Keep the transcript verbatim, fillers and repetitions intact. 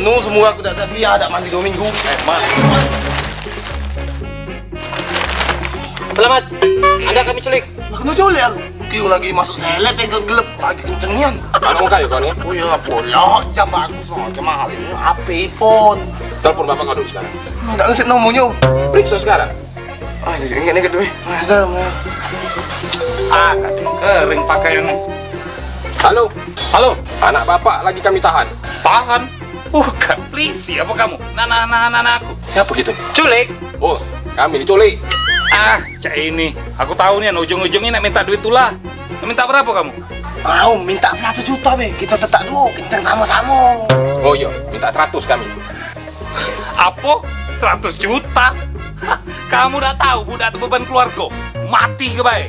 Nu semua aku dak sia-sia, dak mandi dua minggu. Eh, Mak. Selamat. Anda kami culik. Lah, kena culik aku. Kira lagi masuk seleb yang gelap-gelap, lagi kenceng nian. Anu kau kayo kau ni? Oh iya, pula jam bagus, oh, jam mahal ini. H P pun. Telepon bapak kau dulu sekarang. Dak ngasih nomornya. Periksa sekarang. Ah, ingat, ingat tu, eh. Ah, dah, dah. Ah, kering pakaian ni. Halo. Halo. Anak bapak lagi kami tahan. Tahan? Bukan, polisi apa kamu? Nah, nah, nah, nah, nah, aku. Siapa gitu? Culik. Oh, kami diculik. Ah, cak ini. Aku tahu ni, ujung-ujungnya nak minta duit tulah. Nak minta berapa kamu? Mau minta seratus juta, be. Kita tetap duo, kenceng sama-sama. Oh iya, minta seratus kami. Apa? Seratus juta? Kamu dak tahu budak tu beban keluarga? Mati ke bae.